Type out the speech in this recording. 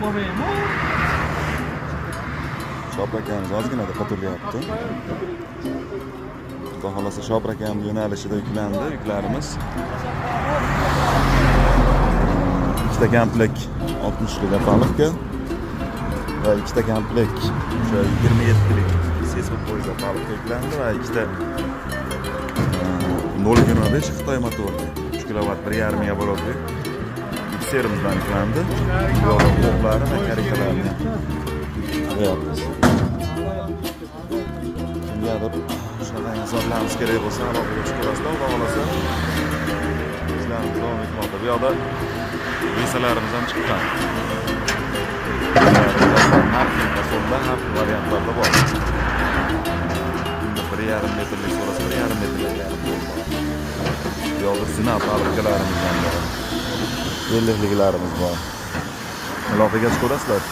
Qolmaymi? Shopir akamiz ozginada qotirilyapti. Xudo xohlasa, Shopir akam yo'nalishida yuklandi yuklarimiz. Ikkita komplekt 60lik опалубка va ikkita komplekt o'sha 27lik sesib poyezd опалубка yuklandi va ikkita 0,25 Xitoy motorli 3 kilovat 1,5 ming оборот li mikserimizdan yuklandi. Bu yoqda o'qlari va karikalarni qo'yapmiz. Kimgadir shunaqa hisoblarimiz kerak bo'lsa, aloqaga chiqaverasizlar. Xudo xohlasa, ishlarimiz davom etmoqda. Bu yoqda visalarimiz ham chiqqan. Har xil fasonda, har xil variantlarda bor. Kimda 1,5 metrlik so'rasa, 1,5 metrlik yarim bor. Bu yoqda zina опалубка larimiz ham bor, 50liklarimiz bor. Aloqaga chiqaverasizlar.